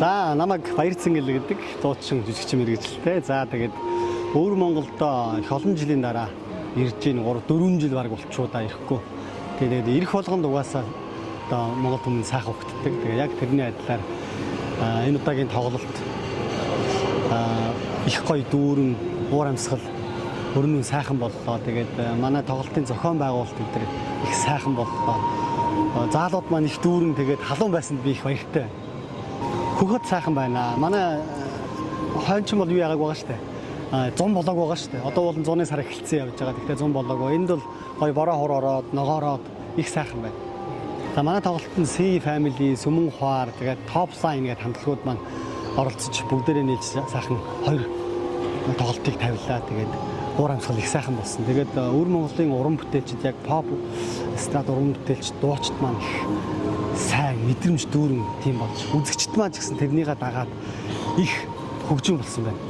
За, намайг Баярцэнгэл гэдэг, дуучин, жүжигчин мэргэжилтэй. За, тэгээд өвөр Монголдо их олон жилийн дараа ирж гин, 3 4 жил бараг болчуудаа ирэхгүй. Тэгээд ирэх болгонд угаасаа одоо Монгол хүмүүс сайхан угтдаг. Тэгээд яг тэрний адилаар энэ удаагийн тоглолт их гоё дүүрэн, уур амьсгал өрнөн сайхан боллоо. Тэгээд манай тоглолтын зохион байгуулалт энэ төр их сайхан боллоо. Заалууд маань их дүүрэн, тэгээд халуун байсанд би их баяртай. Хөхөд сайхан байна. Манай хойнчин бол юу яагааг байгаа штэ. 100 болоог байгаа штэ. Одоо бол зуны сар эхэлсэн явж байгаа. Тэгэхээр 100 болоогүй. Энд бол гоё бороо хур ороод, ногоороод их сайхан байна. За, манай тоглолтод C Family, Сүмэн Хуар, тэгээд Top Line гэдэг хамтлагууд маань оролцож, бүгдээрээ нийлж сайхан хоёр тоглолтыг тавилаа. Тэгээд уур амьсгал их сайхан болсон. Тэгээд өвөр Монголын уран бүтээлчид, яг pop, эстрад уран бүтээлчид, дуучид маань их сайн мэдрэмж дүүрэн тийм болж, үзэгчд маань ч гэсэн тэрнийгээ дагаад их хөгжим болсон байна.